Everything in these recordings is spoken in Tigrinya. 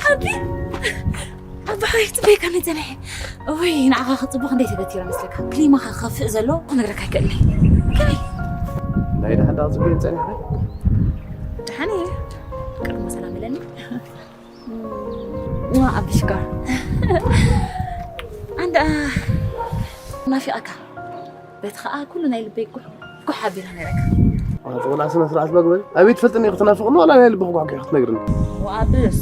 ሓቢ ኣባሓይ ጽበይካ ነጸንሐ። ወይ ንዓኻ ክጽቡቕ እንዴት ተገቲረ መስለካ? ክሊማኻ ክኸፍእ ዘሎ ክነግረካ ኣይክእልን'የ። ከመይ? ናይ ደሓን ደኣ ጽቡቕ ጸኒሕካ? ደሓን እየ። ቅድሞ ሰላም እለኒ። ዋ ኣቢሽካ። ኣንዳ ናፊቓካ። በቲ ኸኣ ኩሉ ናይ ልበይ ጉሕ ጉሕ ኣቢለ ነረካ። ኣቶ ቆልዓ ስነ ስርዓት ባግበል ኣበይ ትፈልጥኒ ክትናፍቕኒ ዋላ ናይ ልብኺ ጓሕጓሕ ክትነግርኒ? ወኣብስ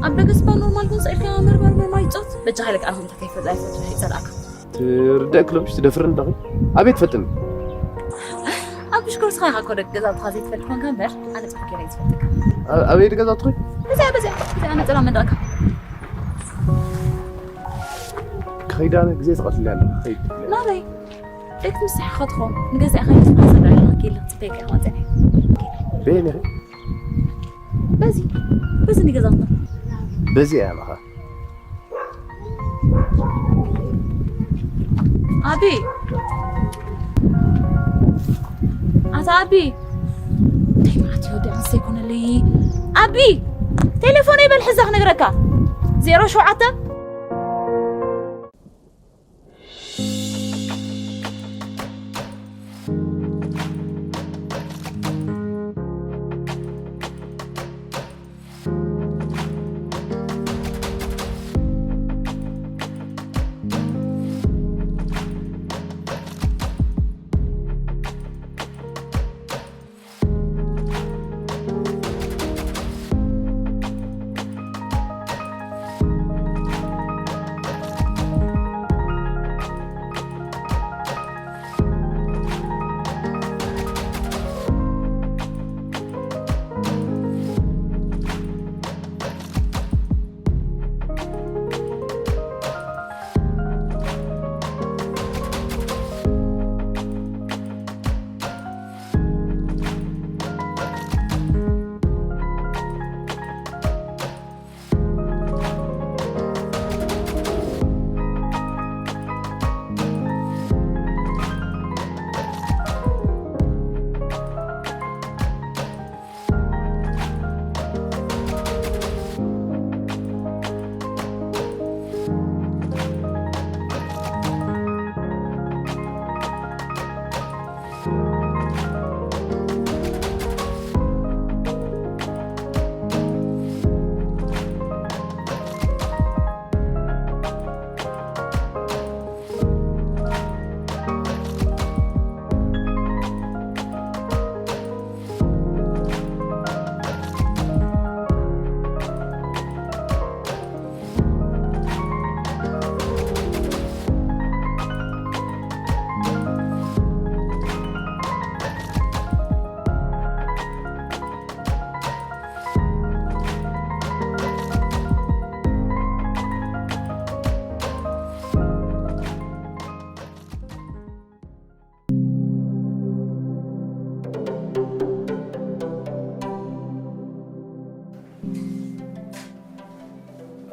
ኣብ ደገስ እኳ ኖርማል ግን ስኢልካ መርመር መርማር ይጾት በጃ ሃይለክ ኣንተ እንታይ ከይፈጥ ኣይፈጥ ይጸላእካ። ትርደእክ ሎምሽ ትደፍርኒ ዳኺ ኣበይ ትፈልጥኒ? ኣብ ሽኮር ስኻ ኢኻ እኮ ደቂ ገዛውትኻ ዘይትፈልጥ ኮንካ እምበር ኣነ ጽቡቅ ገይረ እየ ዝፈልጠካ። ኣበይ ገዛውትኺ? በዚኣ በዚኣ በዚኣ ነጸላ መንደቕካ። ከይዳ ግዜ ትቐትል ያለ ከይድ ናበይ? ደቂ ምሳሕ ኸትኾም ንገዛእኻ ይትፋሰዳ ኢኻ ኬለ ጽበይካ ኢኻ ወጸነ። በየን ኢኺ? በዚ በዚ ንገዛትና በዚ እያ ኣለኻ። ኣቢ ኣታ ኣቢ እንታይ ማለት እዩ ደንስ ዘይኮነለይ። ኣቢ ቴሌፎን ይበል ሕዛ ክነግረካ ዜሮ ሸውዓተ።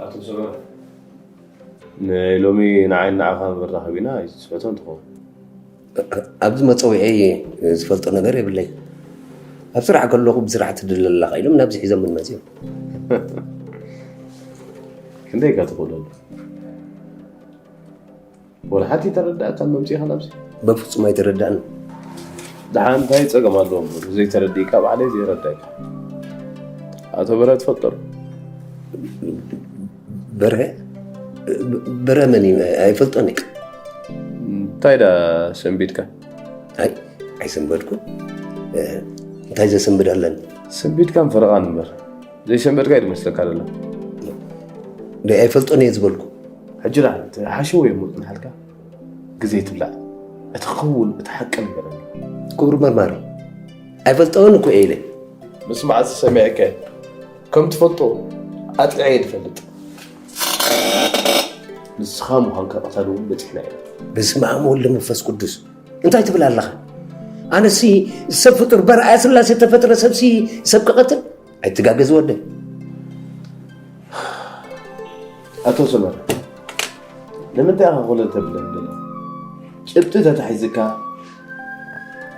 ኣቶ ሰመረ፣ ናይ ሎሚ ንዓይን ንዓኻን መራኸቢና ኣይትስሕቶን ትኸውን። ኣብዚ መጸውዒ ዝፈልጦ ነገር የብለይ። ኣብ ስራሕ ከለኹ ብስራሕ ትድለ ኣለኻ ኢሎም ናብዚ ሒዞምን መጺኦም። ክንደይ ኢኻ ትኽእለሉ? ወላ ሓንቲ ኣይተረዳእካን መምጺእኻ ናብዚ? በፍጹም ኣይተረዳእን። ደሓን እንታይ ጸገም ኣለዎ እምበር፣ ዘይተረዲእካ ባዕለይ ዘይረዳእካ። ኣቶ በርሀ ትፈልጦ ዶ? በርሀ? በርሀ መን እዩ? ኣይፈልጦን እየ። እንታይ ደኣ ሰንቢድካ? ኣይ፣ ኣይሰንበድኩን። እ፣ እንታይ ዘሰንብድ ኣለኒ? ሰንቢድካን ፈረቓን እምበር፣ ዘይሰንበድካ እዩ ዝመስለካ ዘሎ። ደይ ኣይፈልጦን እየ ዝበልኩ። ሕጂ ደኣ፣ እቲ ሓሸዎ እየ ምውጽእ ንሓልካ። ግዜ ትብላዕ። እቲ ክውን፣ እቲ ሓቂ ንገረኒ። ክቡር መርማሪ፣ ኣይፈልጦን እኮ እየ ኢለ። ምስ መዓስ ሰሚዐካ? ከም ትፈልጦ ኣጥዕየ ዝፈልጥ። ንስኻ ምዃንካ ቀታሊ እውን በጺሕና ኢና። በስመ ኣብ ወወልድ ወመንፈስ ቅዱስ። እንታይ ትብል ኣለኻ? ኣነሲ ሰብ ፍጡር በርኣያ ስላሴ ተፈጥረ ሰብሲ ሰብ ክቐትል? ኣይትጋገዝ ወደይ። ኣቶ ሰመረ፣ ንምንታይ ኢኻ ኮለል ተብለኒ ዘለኻ? ጭብጢ ተታሒዝካ፣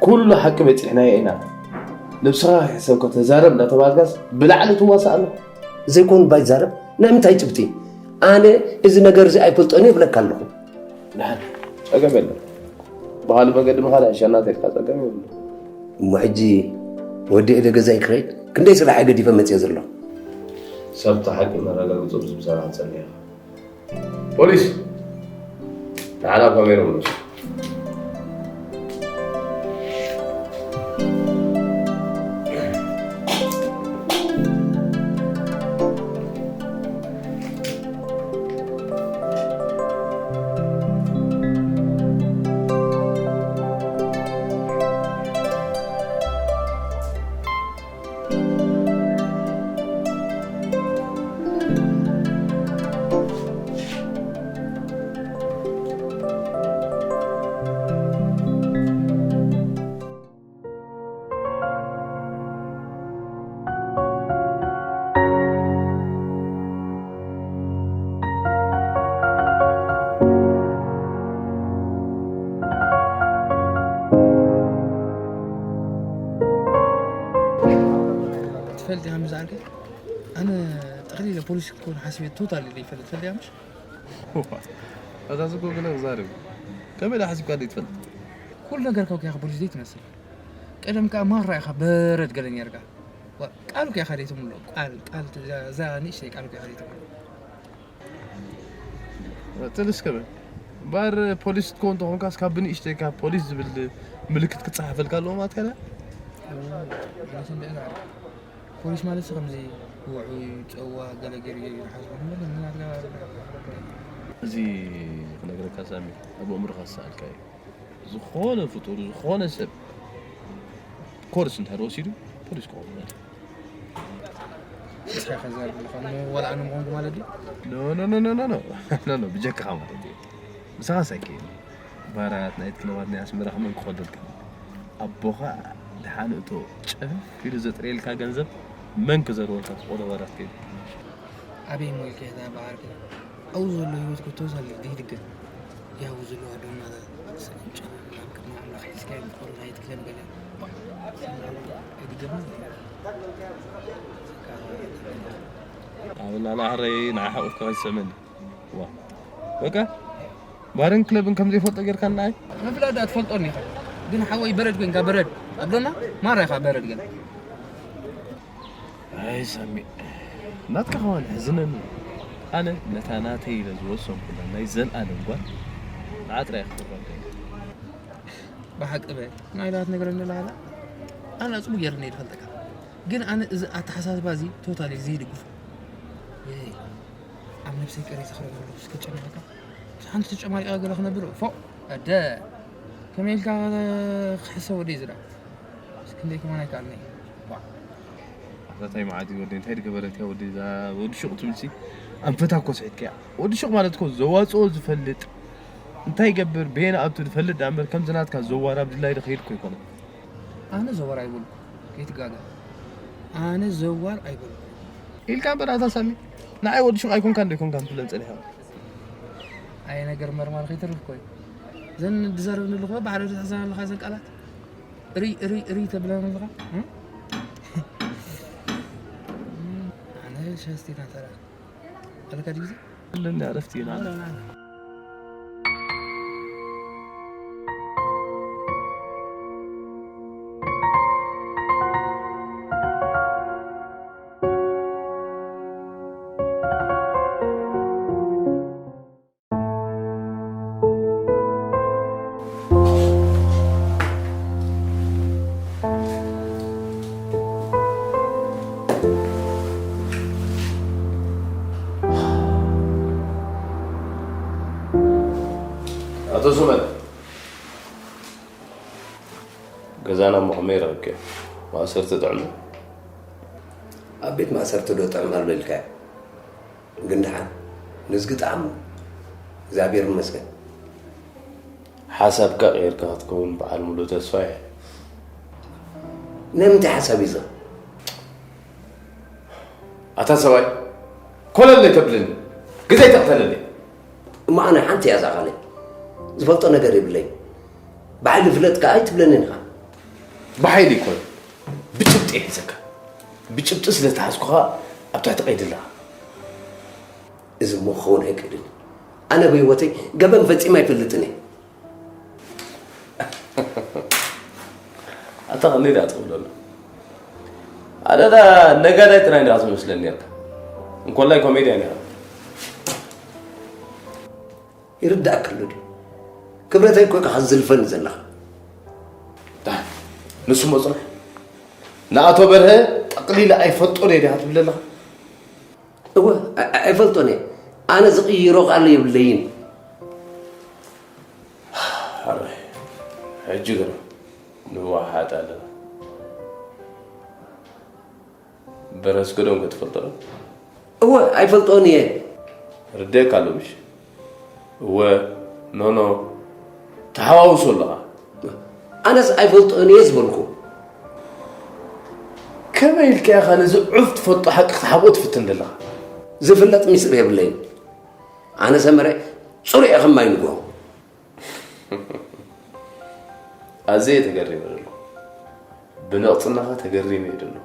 ኩሉ ሓቂ በጺሕናዮ ኢና፣ ነብስኻ ከይሕሰብካ ተዛረብ እንዳተባሃልካስ ብላዕሊ ትዋሳእ ኣለኻ። ዘይኮን ባይዛረብ፣ ናይ ምንታይ ጭብጢ? ኣነ እዚ ነገር እዚ ኣይፈልጦን እየ ይብለካ ኣለኹ። ደሓን ጸገም የለን። ብኻልእ መገዲ ምኻድ ይሕሸና ተልካ ጸገም የብሉ። እሞ ሕጂ ወዲኤ ዶ ገዛይ ክኸይድ? ክንደይ ስራሕ ገዲፈ መፅየ ዘለኹ። ሰብቲ ሓቂ መረጋግጾ ብዝምሳና ክንጸንሕ ኢና። ፖሊስ ንዓና ካሜራ ምለሱ። ትፈልጥ ኢኻ ምዛዕርከ ኣነ ጠቕሊለ ፖሊስ ክኮን ሓሲበ ቶታል ኢለ ይፈልጥ ፈልጥ ኢኻ ምሽ ኣዛዝጎ ገለ ክዛረብ ከመይ ዳ ሓሲብካ ደይ ትፈልጥ ኩሉ ነገር ካብ ከያኸ ፖሊስ ደይ ትመስል ቀደም ከዓ ማራ ኢኻ በረድ ገለ ነርካ ቃል ከያኸ ደይ ትምሎ ቃል ቃል እዛ ንእሽተይ ቃል ከያኸ ደይ ትምሎ ጥልስ ከመ ባር ፖሊስ ትከውን ተኾንካስ ካብ ብንእሽተይ ካብ ፖሊስ ዝብል ምልክት ክፀሓፈልካ ኣለዎ ማለት ከለ ፖሊስ ማለት ከምዚ ውዑይ ፀዋ ገለ ገይሩ ይሓስቡ እዚ ክነግረካ ሳሚ ኣብ ኣእምሮካ ዝሰኣልካ እዩ ዝኾነ ፍጡር ዝኾነ ሰብ ኮርስ እንተ ወሲዱ ፖሊስ ክኸውን ማለት እዩ ንስኻ ከዛርብ ኣለኻ እሞ ዋላ ኣነ ምኾንኩ ማለት ድዩ ኖ ኖ ኖ ኖ ኖ ኖ ኖ ብጀካኻ ማለት እዩ ምሳኻ ሳይከ ባራት ናይት ክለባት ናይ ኣስመራ ከመን ክኸደልካ ኣቦኻ ድሓን እቶ ጨፍ ኢሉ ዘጥረየልካ ገንዘብ መን ክዘርወልካ ትቆሎ ባራት ከይዱ ኣበይ ሞ ኢልካ እታ በዓል ግን ኣብኡ ዘሎ ህይወት ክትወስድ ይድገም ያው ዘሎ ኣዶና ሰንጨ ኣብ ቅድሚ ኣምላኽ ሒዝካ እዮም ትኾኑ ናይ ትክለን ገለ ኣይድገምን ኣብ ናናህረይ ንዓ ሓቑፍካ ከይትስዕመኒ ዋ በቃ ባርን ክለብን ከም ዘይፈልጦ ጌርካ ንዓይ ምፍላጥ ዳ ትፈልጦኒ ኢኻ ግን ሓወይ በረድ ኮይንካ በረድ ኣብሎና ማራ ኢኻ በረድ ገለ ኣይ ሳሚ ናትካ ከማን ሕዝነኒ ኣነ ነታ ናተይ ኢለ ዝወሰንኩላ ናይ ዘልኣለም ጓል ንዓ ጥራይ ክኽበረልካ ብሓቂ በ ናይ ላት ነገር እንላላ ኣነ ኣፅቡ ገይርኒ ይፈልጠካ ግን ኣነ እዚ ኣተሓሳስባ እዚ ቶታሊ ዘይድግፉ ኣብ ነብሰይ ቀሪ ዘኽረበሉ እስከ ጨነቀካ ሓንቲ ተጨማሪቃ ገለ ክነብር ፎ ኣደ ከመይ ኢልካ ክሕሰብ ወደይ ዝዳ ክንደይ ከማን ኣይከኣልኒ ኣታታይ መዓት ወደ እንታይ ዝገበረት እያ ወደ እዛ ወዲ ሹቕ ትብልሲ ኣንፈታ እኮ ስሒትካ እያ ወዲ ሹቕ ማለት እኮ ዘዋፅኦ ዝፈልጥ እንታይ ይገብር በየን ኣቱ ዝፈልጥ ዳ እምበር ከምዚ ናትካ ዘዋር ኣብ ድላይ ዝኸይድ እኮ ይኮነ ኣነ ዘዋር ኣይበልኩ ከይትጋገ ኣነ ዘዋር ኣይበልኩ ኢልካ እምበር ኣታ ሳሚ ንዓይ ወዲ ሹቕ ኣይኮንካ እንዶ ይኮንካ ምትለን ፀኒሕካ ኣየ ነገር መርማር ከይተርፍ እኮ እዩ ዘን ድዛረብ ንልኹ ባዕሉ ተዛረብ ኣለኻ ዘን ቃላት እሪ እሪ እሪ ተብለን ኣለኻ ኣነ ሸስቲና ተራ ኣለካ ድዩ ኣለኒ ዕረፍቲ ኢና ኣቶ ሱመን ገዛና እሞ ከመይ ረኸብክዮ? ማእሰርቲ ጥዕሙ? ኣብ ቤት ማእሰርቲ ዶ ጥዕም ኣሎ ኢልካዮ? ግን ደሓን ንዝጊ ጣዕሙ እግዚኣብሔር ይመስገን። ሓሳብካ ቀይርካ ክትከውን በዓል ሙሉእ ተስፋ እየ። ናይ ምንታይ ሓሳብ እዩ እዚ? ኣታ ሰብኣይ ኮለል ኣይተብለኒ፣ ግዜ ኣይተቕተለለይ። እሞ ኣነ ሓንቲ እያ እዛ ቃለይ። ዝፈልጦ ነገር የብለይን። ብሓይሊ ፍለጥ ከኣ ኣይትብለንን ኢኻ። ብሓይሊ ኣይኮነን፣ ብጭብጢ እየ ሒዘካ። ብጭብጢ ስለ ዝተሓዝኩኻ ኣብ ትሕቲ ቀይዲ ኣለኻ። እዚ እሞ ክኸውን ኣይክእልን። ኣነ ብህይወተይ ገበን ፈጺመ ኣይፈልጥን እየ። ኣታ ክንደይ ደኣ ትኽብለሉ? ኣነ ዳ ነጋዳይ ጥራይ ዲኻ ትመስለኒ ነርካ። እንኮላይ ኮሜድያን ኢኻ። ይርዳእካ ኣሎ ድዩ? ክብረተይ እኮ ኢኻ ዝልፈኒ ዘለኻ። ንሱ እሞ ጽናሕ ንኣቶ በርሀ ጠቕሊለ ኣይፈልጦን እየ ዲኻ ትብል ዘለኻ? እወ፣ ኣይ- ኣይፈልጦን እየ። ኣነ ዝቕይሮ ቃል የብለይን። ሕጂ ግን ንዋሓጥ ኣለና። በረስ ገዶም ክትፈልጦ ዶ? እወ፣ ኣይፈልጦን እየ። ርደካ ኣሎ ምሽ? እወ፣ ኖኖ፣ ተሓዋውሶ ኣለኻ። ኣነስ ኣይፈልጦን እየ ዝበልኩ። ከመይ ኢልካ ኢኻ ነዚ ዑፍ ትፈልጦ ሓቂ ክትሓብኦ ትፍትን ዘለኻ? ዝፍለጥ ሚስጥር የብለይን። ኣነ ሰመረ ጽሩዕ እየ ከም ማይ ንግሆ። ኣዘየ ተገሪመ ዘለኹ። ብነቕጽናኻ ተገሪመ እየ ዘለኹ።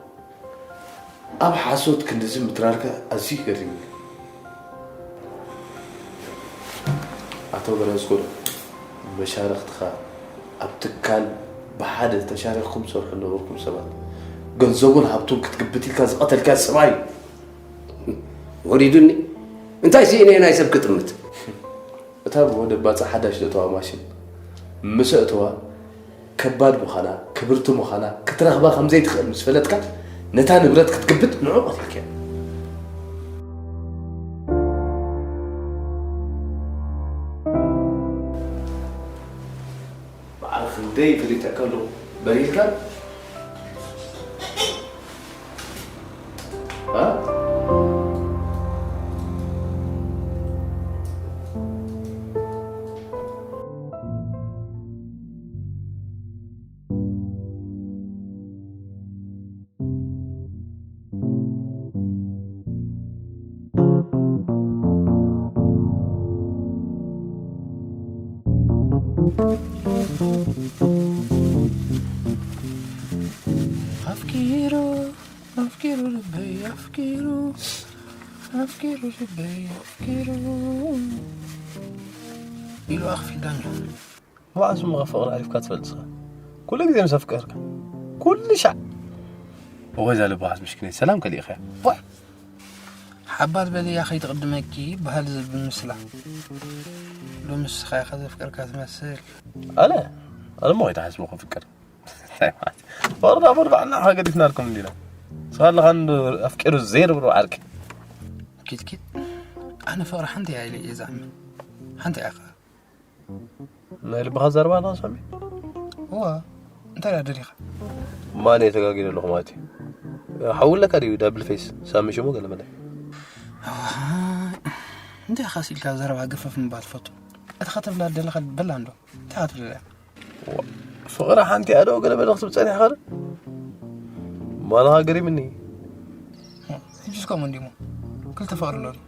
ኣብ ሓሶት ክንድዚ ምትራርካ ኣዝዩ ገሪሙኒ። ኣቶ በረስኮ መሻርኽትኻ ኣብ ትካል ብሓደ ተሻሪኽኩም ትሰርሑ ዝነበርኩም ሰባት ገንዘቡን ሃብቱን ክትግብት ኢልካ ዝቐተልካ ሰብኣይ ወሪዱኒ። እንታይ ስኢነ ናይ ሰብ ክጥምት? እታ ብወደብ ባጽዕ ሓዳሽ ዘእተዋ ማሽን ምስ ኣእተዋ ከባድ ምዃና ክብርቲ ምዃና ክትረኽባ ከም ዘይትኽእል ምስ ፈለጥካ ነታ ንብረት ክትግብት ንዑ ቀቲልካያ። በዓል ክንደይ ፈሊጠካ ኣለኹ በሪህካ ኣፍቂሩ ኣፍቂሩ ልበይ ኣፍቂሩ ኣፍቂሩ ልበይ ኣፍቂሩ ኢሉ ኣኽፊዳኒ። መዓስ እሞ ፍቕሪ ዓሪፍካ ትፈልጥ ኢኻ? ኩሉ ግዜ ምስ ኣፍቀርካ ኩሉ ሻዕ እወ እዛ ልባኻስ ምሽኪነይ ሰላም ከሊእኻያ። ዋእ! ሓባር በልያ ከይትቕድመኪ ይበሃል ዝብል ምስላ። ሎሚ ንስኻ ኢኻ ዘፍቀርካ ትመስል። ኣነ ኣነ እሞ ከይትሓስቦ ክፍቅር እንታይ ማለት ፍቕሪ ዳቦ ንባዕልና ሓገዲፍናልኩም እንዲና ንስኻ ኣለኻ እንዶ ኣፍቂሩ ዘይርብሮ ዓርቂ ኪትኪት ኣነ ፍቕሪ ሓንቲ እያ ኢለ እየ ዝኣምን። ሓንቲ እያ ኸዓ። ናይ ልብኻ ዘረባ ኣለኻ ሰሚ እዋ እንታይ ደኣ ደሊኻ? ማን እየ ተጋጊነ ኣለኹ ማለት እዩ ሓዊ ኣለካ ድዩ ዳብል ፌስ ሳሚ ሽሙ ገለ መለ እንታይ ኢኻ ኢልካ ዘረባ ገፈፍ ምባል ትፈቱ? እቲ ኸትብላ ደለኻ በላ እንዶ እንታይ ኢኻ ትብላ እያ? ፍቕሪ ሓንቲ እያ ዶ ገለ መለ ክትብል ጸኒሕካ ዶ ማንኻ ገሪምኒ ሕጂስ ከምኡ እንዲሞ ክልተ ፍቕሪ ኣሎ ድዩ?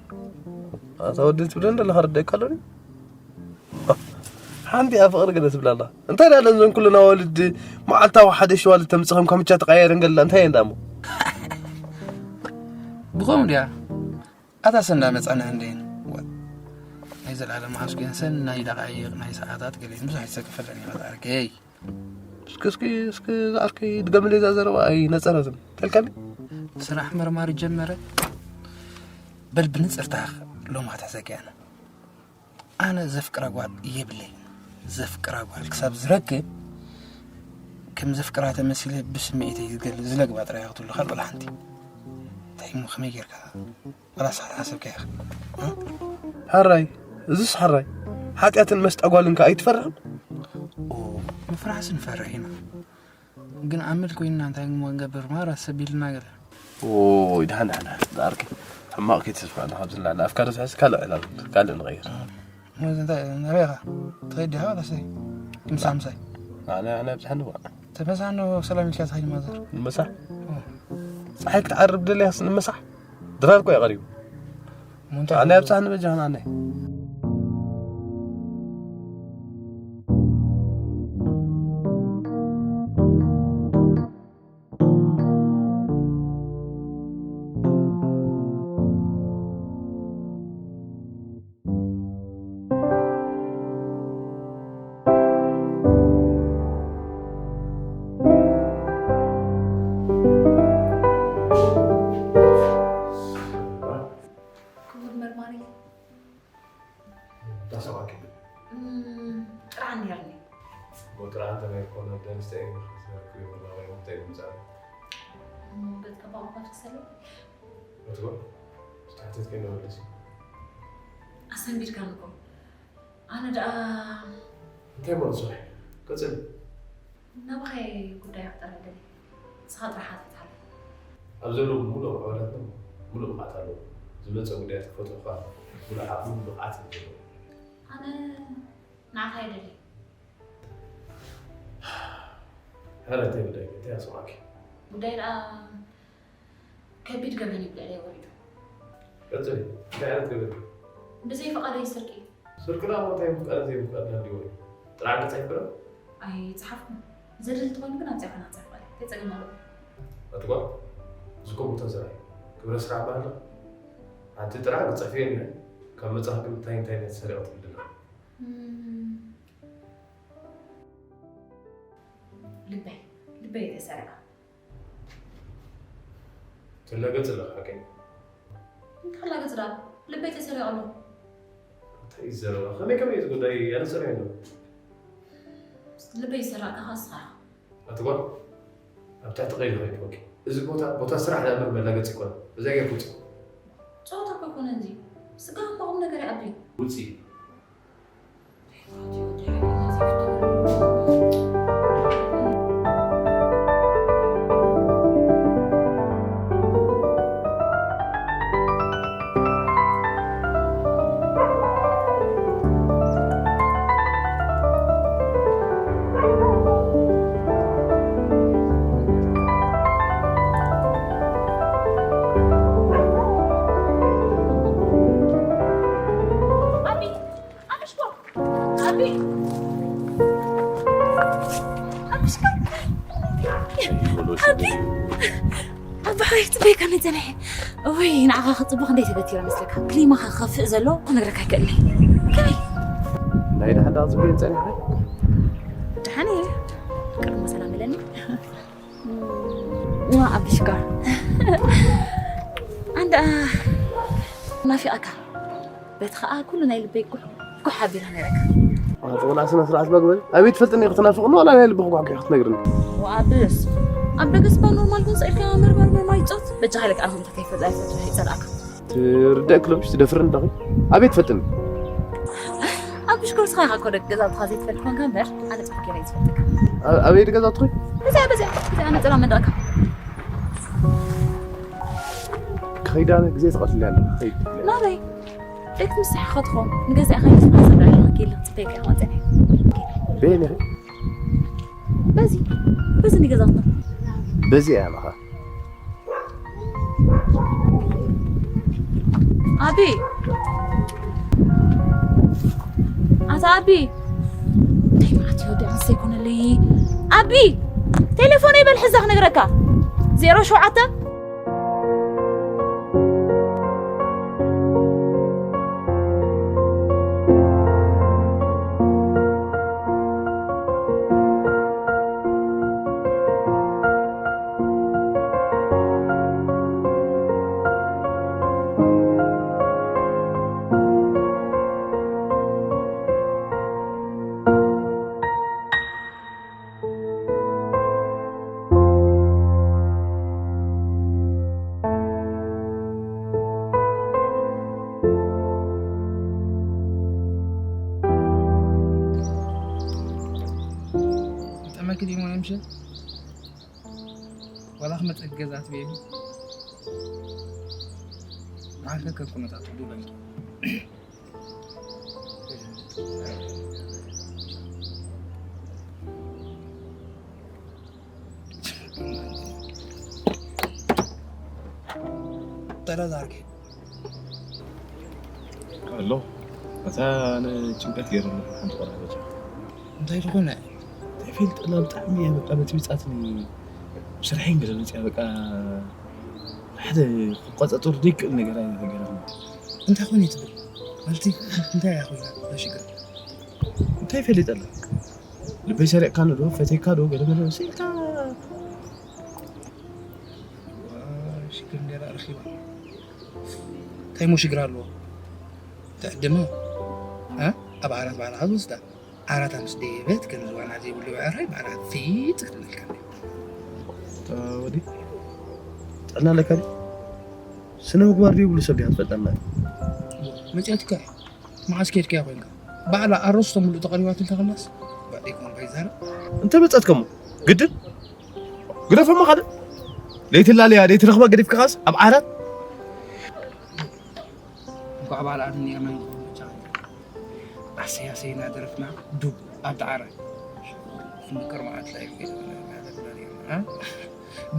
ኣታ ወዲ ትብለኒ ዘለኻ ርዳእካ ኣሎ ድዩ ሓንቲ እያ ፍቕሪ ገለ ትብላ ኣላ እንታይ ዳለን ዘን ኩለን ኣዋልድ መዓልታዊ ሓደ ሸዋልድ ተምፅኸም ካምቻ ተቐያየረን ገላ እንታይ እየን ዳሞ ብኸምኡ ድያ ኣታ ሰንዳ መፃና እንደየን ናይ ዘላለም ሓስኩ ሰን ናይ ደቃይቕ ናይ ሰዓታት ገለ ብዙሕ ይሰክፈለኒ ፈጣርገይ እስኪ እስኪ እስኪ ዝኣርኪ ድገምለይ እዛ ዘረባ ኣይነፀረትን ተልካኒ ስራሕ መርማሪ ጀመረ በል ብንፅርታ ሎማታ ዘጊኣና ኣነ ዘፍቅራ ጓል የብለይ ዘፍቅራ ጓል ክሳብ ዝረክብ ከም ዘፍቅራ ተመሲለ ብስምዒተይ ዝገል ዝለግባ ጥራይ ክትብሉ ካልእ ሓንቲ እንታይ እሞ ከመይ ጌርካ ራስኻ ተሓሰብካ ኢኻ ሓራይ እዝስ ሓራይ ሓጢኣትን መስጣ ጓልን ከ ኣይትፈርሕን ምፍራሕስ ንፈርሕ ኢና ግን ኣመል ኮይንና እንታይ እሞ ንገብር ማራ ሰብ ኢልና ገለ ኦይ ድሓን ድሓን ድሓን ዝኣርኪ ሕማቕ ከይትስፋ ኣለኻ ኣብዚ ንላዕሊ ኣፍካ ዶ ትሕዝ ካልእ ዕላል ካልእ ንቐይር ሞዚ እንታይ ናበይ ኢኻ ትኸይድ ዲኻ ወላስ ምሳ ምሳይ ኣነ ኣነ ኣብዝሓኒ ዋ ተመሳኖ ሰላም ኢልካ ትኸይድ ማዘር ምሳሕ ፀሓይ ክትዓርብ ደለያስ ንምሳሕ ድራር እኮ እዩ ቀሪቡ እሞ እንታይ ኣነ ኣብዝሓኒ በጃኽን ኣነ ዳሰባኪ እም፣ ጥርዓን ነይርኒ። ወጥራ እንተ ናይ ኮነ ደንስተ እዩ ዝረክብ ይብላ ወይ እንታይ ይምጻእ እም፣ ገጽ ቀባቕ እኳ ትክሰሉ ወትጎ ስታሕተት ከይነ ወለሲ ኣሰንቢድካን እኮ ኣነ ደኣ እንታይ ማለት ስራሕ ቀጽል ናባኸይ ጉዳይ ክጠረደኒ ንስኻ ጥራሕ ኣትፍትሓለይ። ኣብ ዘለዉ ሙሉእ ኣባላትና ሙሉእ ብቕዓት ኣለዎ። ዝመፀ ጉዳያት ክፈትሑ ከዓ ሙሉእ ዓቕምን ብቕዓትን ዘለዎ። ኣነ ንዓኻ ይደሊ። ሕረ እንታይ ጉዳይ እንታይ ኣስማዕኪ? ጉዳይ ደኣ ከቢድ ገበን እዩ ብልዕለይ ወሪዱ። ቀፅሊ እንታይ ዓይነት ገበን እዩ? ብዘይ ፈቓደይ ስርቂ። ስርቂ ደኣ እንታይ ምፍቃድ ዘይምፍቃድ ናዲዎ እዩ? ጥራሕ ገፃ ይፍረ? ኣይፀሓፍኩን። ዘድሊ እንተኾይኑ ግን ኣብዚኣ ኮይና ክፅሕፍ እኽእል እየ። እንታይ ፀገም ኣለዎ? ኣትጓል እዚ ኮምፒውተር ስራሕ እዩ። ክብረ ስራሕ ባህልና ሓንቲ ጥራሕ ክፅሕፍ እየ ካብ መፅኻ ግን እንታይ እንታይ ናይ ተሰሪቐ ትብል ኣለኻ? እም፣ ልበይ ልበይ ተሰረቐ። ትላገጽ ኣለኻ ሓቀይ? እንተላገጽ ደኣ ልበይ ተሰሪቑ ኣሎ። እንታይ እዩ ዘረባ? ከመይ ከመይ እዩ ጉዳይ ያነጽር ያለው? ልበይ ዝሰረቕካ ንስኻ ኢኻ። ኣትጓል ኣብ ትሕቲ ቀይዲ ከይድወኪ። እዚ ቦታ ቦታ ስራሕ ደኣ እምበር መላገጺ ይኮነ። እዛ ጌርኩ ውጽእ። ጸወታ እኮ ኣይኮነን እዚ። ስጋ እኮ ቁም ነገር ይዓቢ። ውጽእ። ኣቢ ኣቢ ኣቢ ኣቢ ሓወይ ጽበይ ከመይ ጸኒሐ ወይ ንዓኻ ክጽቡቕ እንዴት ተገቲረ መስለካ ክሊማኻ ክኸፍእ ዘሎ ክነግረካ ኣይክእልኒ ከመይ ናይ ደሓን ደኣ ጽቡቕ ጸኒሐ ደሓን እየ ቅድሞ ሰላም በለኒ ኣቢ ሽኮር ኣንዳ ናፊቓካ በቲ ኸኣ ኩሉ ናይ ልበይ ጉሕ ጉሕ ኣቢለ ነረካ ኣጥቕላ ስነ ስርዓት መግበል ኣበይ ትፈልጥኒ ክትናፍቕኒ ዋላ ናይ ልብኽ ጓሕጓሕ ክትነግርኒ ወኣብስ ኣብ ደገስ እኳ ኖርማል ግን ስኢልካ መርመርመር ማይ ጾት በጃ ሃይለክ ኣርሁም ተከይፈዛ ይፈቱ ይጸላእካ ትርደእ ክለብሽ ትደፍርን ዳኺ ኣበይ ትፈልጥኒ ኣብ ሽኮር ስኻ ኢኻ ኮ ደቂ ገዛውትኻ ዘይትፈልጥ ኮንካ እምበር ኣነ ጽቡቅ ገይረ ዝፈልጥካ ኣበይ ገዛውትኺ በዚኣ በዚኣ በዚኣ ነጸላ መንደቕካ ከይዳ ግዜ ትቐትልያ ኣለኻ ከይድ ናበይ ደቂ ምሳሕ ኸትኾን ንገዛእኻ ይስማዕ ሰብዳ ኢኻ ኬለ ጽበይካ ኢኻ ወጸኒ በየን ኢኺ በዚ በዚ ንገዛትና በዚ እያ ኣለኻ ኣቢ ኣታ ኣቢ እንታይ ማለት እዩ ደኣ ዘይኮነለይ ኣቢ ቴሌፎን ይበል ሕዛ ክነግረካ ዜሮ ሸውዓተ ጠመክ ዲሞ ንምሸት ዋላ ክመፀ ገዛ ትበይኒ ንዓኸ ከም ኩነታት ትዱለንኪ ጠረዝ ኣርጌ ኣሎ እታ ንጭንቀት ገይሩ ሓንቲ ቆልዓ በጃ እንታይ ዝኾነ ተፈልጠላ ብጣዕሚ እያ በቃ በፅቢፃትኒ ስርሐይ ገለ መፅያ በቃ ሓደ ክቆፃፀሩ ዘይክእል ነገር ዓይነት ነገር እንታይ ኮይኑ ትብል ማለት እንታይ እያ ኮይና ሽግር እንታይ ፈሊጠላ ልበይ ሰሪቕካኒ ዶ ፈትየካ ዶ ገለ መለ ስኢልካ ሽግር እንዴራ ረኺባ እንታይ ሞ ሽግር ኣለዎ ትዕድማ እ? ኣብ ዓራት ባዕልኻ ዝወስዳ። ዓራታ ምስ ደየበት ከም ዝባና ዘይብሉ ብዕራይ ባዕልኻ ፊጥ ክትብለልካ እንድያ። እታ ወዲ ጥዕና ኣለካ ድዩ? ስነ ምግባር ዘይብሉ ሰብ ድያ ትፈልጠና? መጺኣትካ እያ። መዓስ ከድካያ ኮይንካ? ባዕላ ኣሮስቶ ሙሉእ ተቐሪባትልካ ከላስ? ባዕደይ ኮንካ ይዛረብ። እንተ መጻትከሞ ግድን ግደፈሞ ካልእ። ለይቲ ላለያ ለይቲ ረኽባ ገዲፍካ ኻስ ኣብ ዓራት? እንኳዕ ባዕላ ኣድንያ ማይ ንኽብሉ ቻ። ኣሰይ ኣሰይ እናደረፍና ዱብ ኣብ ዳዕረ። ፍንቅር መዓት ላይ ፌል ማለት ነው። እ?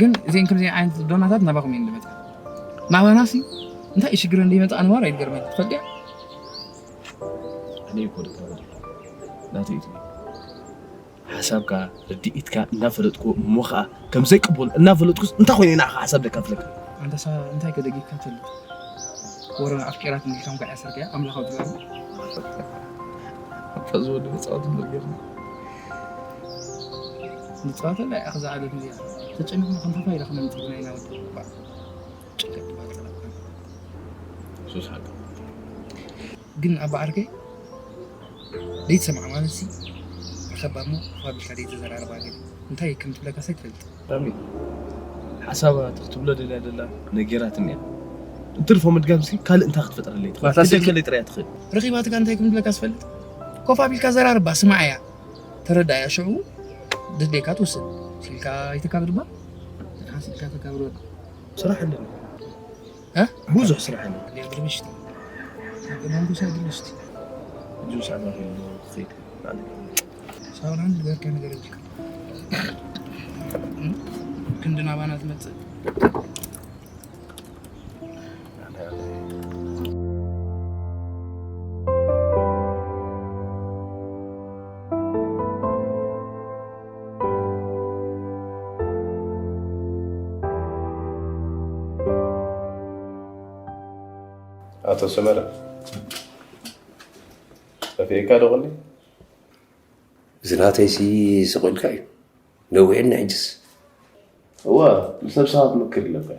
ግን እዚን ከምዚ ዓይነት ዶናታት ናባኹም እየን ዝመጻ። ናባናሲ እንታይ እዩ ሽግር እንደይመጻ ኣንዋር ኣይትገርመኝ። ትፈልጥያ? እኔ እኮ ልክ ናተይ እዩ። ሓሳብካ ርድኢትካ እናፈለጥኩ እሞ ኸዓ ከም ዘይቅበሎ እናፈለጥኩስ እንታይ ኮይነ ንዓኻ ሓሳብ ደካፍለካ? ኣንተሳ እንታይ ከደጊፍካ ትብል? ወረ ኣፍቂራት እንዲልካ እንኳዕ ያሰርካያ ኣምላኽ ኣብ ትግራይ። ኣታ ዝወዲ መጻወቲ ነገር ገርኒ። ንጻወተላ እያ ክዛ ዓለም እዚኣ። ተጨኒቕና ከም ተፋ ኢላ ክነምጽእ ኢና ኢና ወዲ። ጭንቀት ባልካ። ሱስ ሓቂ። ግን ኣባ ዓርከይ ደይትሰምዓ ማለት ሲ፣ ርኸባ እሞ ፋብሪካ ደይተዘራርባ ግን እንታይ ከም ትብለካ ሳይ ትፈልጥ። ራሚ፣ ሓሳባ ክትብሎ ደልያ ደላ ነጊራትኒ እያ። እንትርፎ ምድጋም ሲ ካልእ እንታይ ክትፈጥረለይ ትኽእል? ባታ ስልኪ ክትደግመለይ ጥራይ እያ ትኽእል። ረኺባትካ እንታይ ከም ትብለካ ዝፈልጥ? ኮፍ ኣቢልካ ዘራርባ፣ ስማዓያ፣ ተረዳያ፣ ሽዑ ድሌካ ትውስን። ሲልካ ኣይተካብድባ፣ ሓሲልካ ተካብዶ። ስራሕ ኣለኒ። እ? ብዙሕ ስራሕ ኣለኒ። ድልሽቲ። መንጎሳ ድልሽቲ። ብዙሕ ሰዓት ረኺቡ ክኸይድ። ሳውናን ዝበልካ ነገር የብልካ። ክንዲ ናባና ትመጽእ። ኣቶ ሰመረ፣ ጠፊእካ ዶ ቅኒ? እዚ ናተይሲ ስቕ ኢልካ እዩ። ነዊዕኒ ሕጅስ። እወ፣ ምስ ነብስኻ ክትምክር ኣለካ።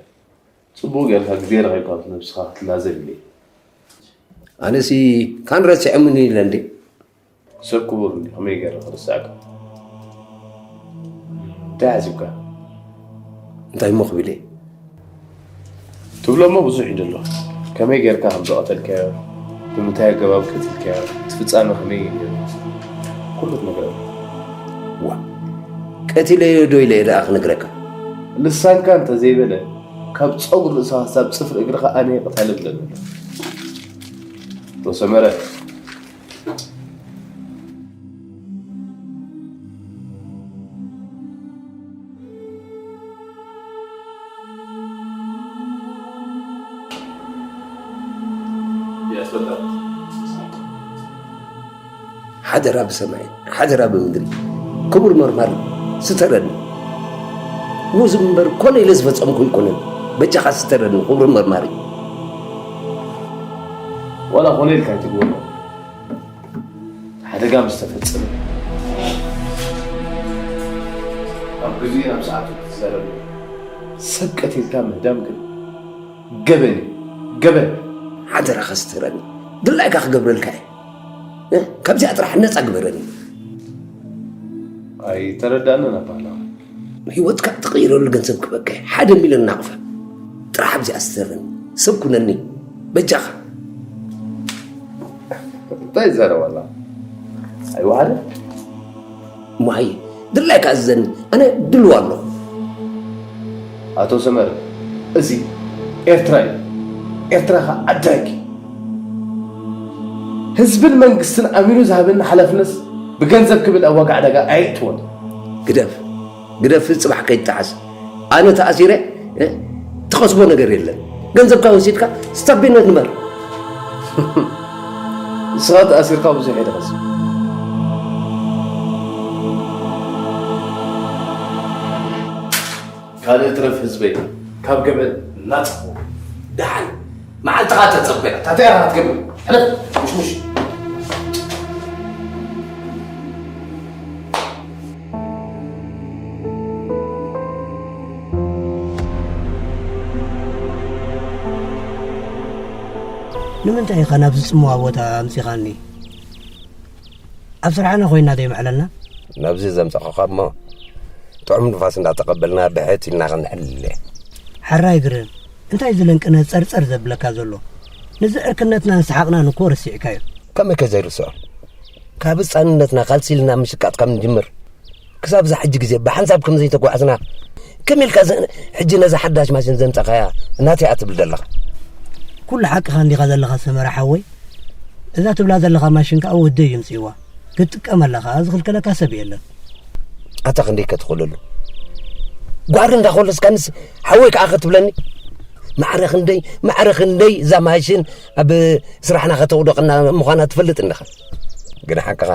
ጽቡቕ ጌርካ ግዜ ረኺብካ ምስ ነብስኻ ክትላዘብ ኢለ። ኣነሲ ካን ረሲዐምኒ ኢለ እንዴ? ሰብ ክቡር እንዲ፣ ከመይ ገይረ ክርስዓካ? እንታይ ሓሲብካ? እንታይ እሞ ክብል እየ? ትብሎ እሞ ብዙሕ እዩ ዘሎ። ከመይ ጌርካ ከም ዝቐተልካዮ፣ ብምንታይ ኣገባብ ቀቲልካዮ፣ እቲ ፍጻመ ከመይ እዩ ነይሩ? ኩሉ ትነግረኒ። ዋ፣ ቀቲለዮ ዶ ኢለ እየ ደኣ ክነግረካ? ልሳንካ እንተዘይበለ፣ ካብ ጸጉሪ ርእስኻ ክሳብ ጽፍሪ እግርኻ ኣነ እየ ቀታሊ እብለኒ ኣለኹ። ዶ ሰመረ፣ ሓደራ ብሰማይ፣ ሓደራ ብምድሪ። ክቡር መርማሪ፣ ስተረኒ። ሙዝ እምበር ኮነ ኢለ ዝፈጸምኩ ኣይኮነን። በጃኻ ስተረኒ፣ ክቡር መርማሪ። ዋላ ኮነ ኢልካ ኣይትግበሮ። ሓደጋ ምስ ተፈጸመ፣ ኣብ ግዜኡ ናብ ሰዓቱ ክትዛረብ። ሰብ ቀቲልካ ምህዳም ግን ገበን እዩ። ገበን። ሓደራኻ ስተረኒ። ድላይካ ክገብረልካ እየ። እ? ካብዚኣ ጥራሕ ነጻ ግበረኒ። ኣይተረዳእንን ኣባህላ። ህይወትካ ትቕይረሉ ገንዘብ ክበካ እየ። ሓደ ሚልዮን ናቕፋ። ጥራሕ ኣብዚኣ ስተረኒ። ሰብ ኩነኒ። በጃኻ። እንታይ ይዛረብ ኣላ? ኣይወሓደ? እሞ ሃየ፣ ድላይካ እዘኒ፣ ኣነ ድልዋ ኣለኹ። ኣቶ ሰመረ፣ እዚ ኤርትራ እዩ። ኤርትራ ኸኣ ዓዳጊ። ህዝብን መንግስትን ኣሚኑ ዝሃበኒ ሓላፍነት ብገንዘብ ክብል ኣብ ዋጋ ዕዳጋ ኣየእትዎን። ግደፍ፣ ግደፍ፣ ጽባሕ ከይትጠዓስ። ኣነ ተኣሲረ፣ እ? ትኸስቦ ነገር የለን። ገንዘብካ ወሲድካ ስታቢነት ንበር። ንስኻ ተኣሲርካ ብዙሕ እየ ትኸስብ። ካልእ ትረፍ ህዝበይ ካብ ገበን ናጻ ኹን። ደሓን መዓልትኻ ተጸበያ። ታተይ ኢኻ ክትገብር? ሕለፍ፣ ሙሽሙሽ። ንምንታይ ኢኻ ናብዚ ጽምዋ ቦታ ኣምጺኻኒ? ኣብ ስራሕና ኮይና ዶ ይምዕለልና? ናብዚ ዘምጻኹኻ እሞ ጥዑም ንፋስ እንዳተቐበልና ብሕት ኢልና ክንዕልል። ሓራይ ግርም፣ እንታይ እዚ ለንቅነ ጸርጸር ዘብለካ ዘሎ? ነዚ ዕርክነትናን ሰሓቕናን እኮ ረሲዕካዮ። ከመይ ከ ዘይርስዖ? ካብ ህጻንነትና ካልሲ ኢልና ምሽቃጥ ካብ ንጅምር ክሳብ እዛ ሕጂ ግዜ ብሓንሳብ ከም ዘይተጓዕዝና፣ ከመይ ኢልካ ዘ-፣ ሕጂ ነዛ ሓዳሽ ማሽን ዘምጻኻያ ናተይ እያ ትብል ዘለኻ? ኩሉ ሓቅኻ እንዲኻ ዘለኻ ሰመረ ሓወይ። እዛ ትብላ ዘለኻ ማሽን ከኣ ወደይ ይምጽእዋ። ክትጥቀመላ ከኣ ዝኽልከለካ ሰብ የለን። ኣታ ክንደይ ከትኽእለሉ? ጓሪ እንዳኾለስካንስ ሓወይ ከኣ ከትብለኒ? ማዕረ ክንደይ፣ ማዕረ ክንደይ እዛ ማሽን ኣብ ስራሕና ከተውደቐና ምዃና ትፈልጥ እንዲኻ። ግን ሓቅኻ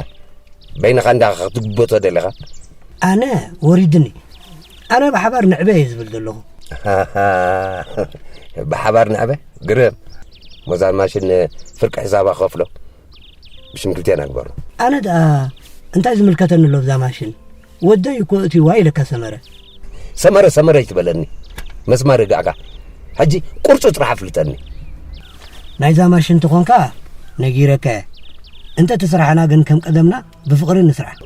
በይንኻ እንዳ ክትግበቶ ደለኻ? ኣነ ወሪድኒ። ኣነ ብሓባር ንዕበ እየ ዝብል ዘለኹ። ብሓባር ንዕበ? ግርም። ሞዛ ማሽን ፍርቂ ሕሳባ ከፍሎ። ብሽም ክልቴና ግበሩ። ኣነ ደኣ እንታይ ዝምልከተኒ ኣሎ ብዛ ማሽን? ወደይ እኮ እትይዋ ኢለካ ሰመረ። ሰመረ፣ ሰመረ ይትበለኒ። መስማር ይግዕካ። ሕጂ ቁርጹ ጥራሕ ኣፍልጠኒ። ናይዛ ማሽን ተኾንካ ነጊረካ እየ። እንተ እቲ ስራሕና ግን ከም ቀደምና ብፍቕሪ ንስራሕ።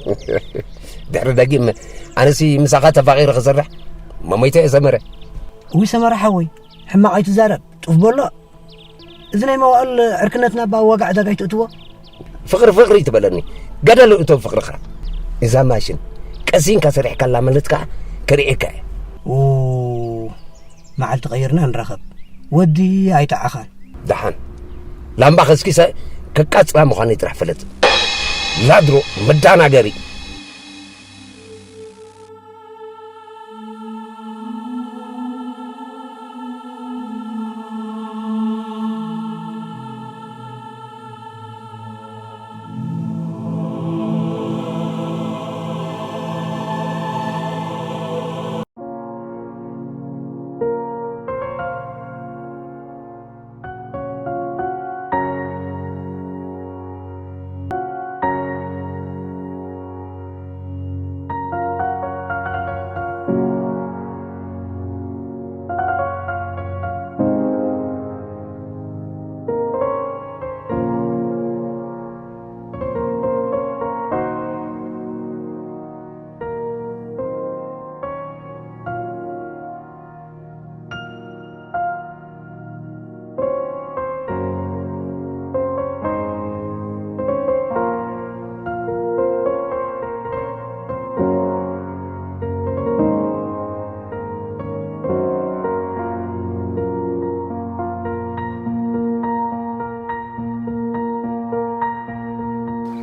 ድሕሪ ደጊም ኣነሲ ምሳኻ ተፋቒረ ክሰርሕ መሞይተ እየ ሰመረ። እዊ ሰመረ ሓወይ፣ ሕማቕ ኣይትዛረብ። ጡፍ በሎ። እዚ ናይ መዋእል ዕርክነትና ብኣዋጋዕ ዕዳጋ ኣይትእትዎ። ፍቕሪ ፍቕሪ ትበለኒ። ገደል እቶ ፍቕርኻ። እዛ ማሽን ቀሲንካ ሰሪሕካላ ማለት ከኣ ከርእየካ እየ። ኡ፣ መዓልቲ ቀይርና ንራኸብ። ወዲ ኣይጠዓኻን። ደሓን። ላምባ ከስኪሰ ከቃጽላ ምዃነይ ጥራሕ ፍለጥ። ላድሮ መዳናገሪ።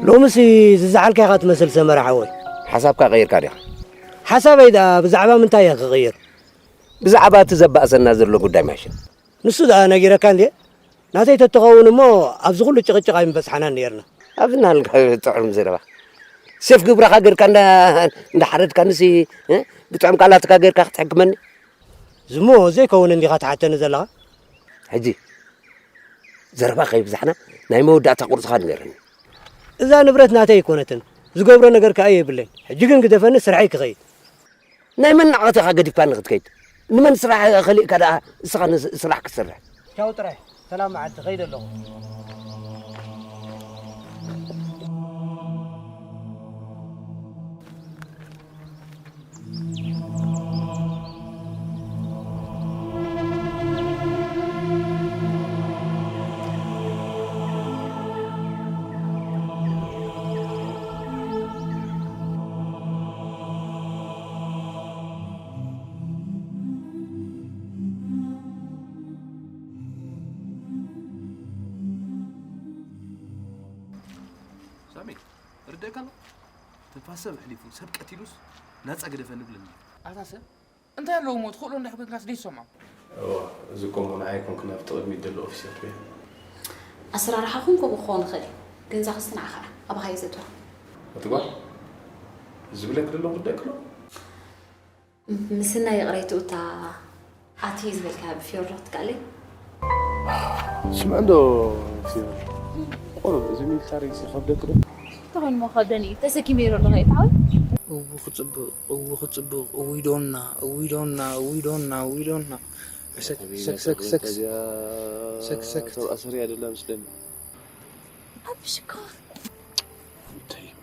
ሎምሲ ዝዘሓልካ ኢኻ ትመስል ሰመረ ሓወይ። ሓሳብካ ቀይርካ ዲኻ? ሓሳበይ ደኣ ብዛዕባ ምንታይ እየ ክቕይር? ብዛዕባ እቲ ዘባእሰና ዘሎ ጉዳይ ማሽን። ንሱ ደኣ ነጊረካ እንድየ? ናተይ ተትኸውን እሞ ኣብዚ ኩሉ ጭቕጭቕ ኣይምበጽሓናን ነይርና። ኣብዚ ናልካ ጥዑም ዘረባ። ሴፍ ግብረኻ ገይርካ እንዳ-፣ እንዳሓረድካንሲ፣ እ? ብጥዑም ቃላትካ ገይርካ ክትሕክመኒ? ዝሞ ዘይከውን እንዲኻ ትሓተኒ ዘለኻ? ሕጂ ዘረባ ከይብዛሕና ናይ መወዳእታ ቁርጽኻ ንገረኒ። እዛ ንብረት ናተይ ኣይኮነትን። ዝገብሮ ነገር ከኣ የብለይን። ሕጂ ግን ግደፈኒ፣ ስርሐይ ክኸይድ። ናይ መን ናዕቐት ኢኻ ገዲፍካኒ ክትከይድ? ንመን ስራሕ ከሊእካ ደኣ እስኻ ንስ-፣ ስራሕ ክትሰርሕ? ቻው ጥራይ፣ ሰላም መዓልቲ፣ ከይደ ኣለኹ። ሳሚ፣ ርደካ ኣሎ። ትንፋስ ሰብ ኣሕሊፉ ሰብ ቀቲሉስ ናጻ ግደፈኒ ብለኒ። ኣታ ሰብ እንታይ ኣለዎ እሞ ትኽእሎ እንድሕር ኮንካስ ደይሰምዖ። እዋ፣ እዚ እኮ እሞ ንዓይ ኣይኮንኩን ኣብቲ ቅድሚት ዘሎ ኦፊሰር እየ። ኣሰራርሓኹም ከምኡ ክኸውን ይኽእል እዩ፣ ግን እዛ ክስቲ ንዓኻ እያ። ኣባኻ እየ ዘእትዋ። ኣቲ ጓል፣ ዝብለኪ ዘለኹ ክርደእኪ ኣሎ። ምስናይ ይቕረ ይትውታ ኣቲ ዝበልካያ ብፊዮሪ ዶ ክትከኣለይ? ስምዕ እንዶ ፊዮሪ፣ ቁሩብ እዚ ሚሊታሪ ይኸብደኪ ዶ? ተኾይኑ እሞ ከብደኒ እዩ፣ ተሰኪመ ይሮ ኣለኹ እየ ተዓወት። እው ክጽብቕ፣ እው ክጽብቕ፣ እውይ ዶና፣ እውይ ዶና፣ እውይ ዶና፣ እውይ ዶና። ሰክ፣ ሰክ፣ ሰክ፣ ሰክ። ሰክ፣ ሰክ። ተባእሰሪ ኣይደላ ምስለኒ። ኣብሽካ። እንታይ እዩ?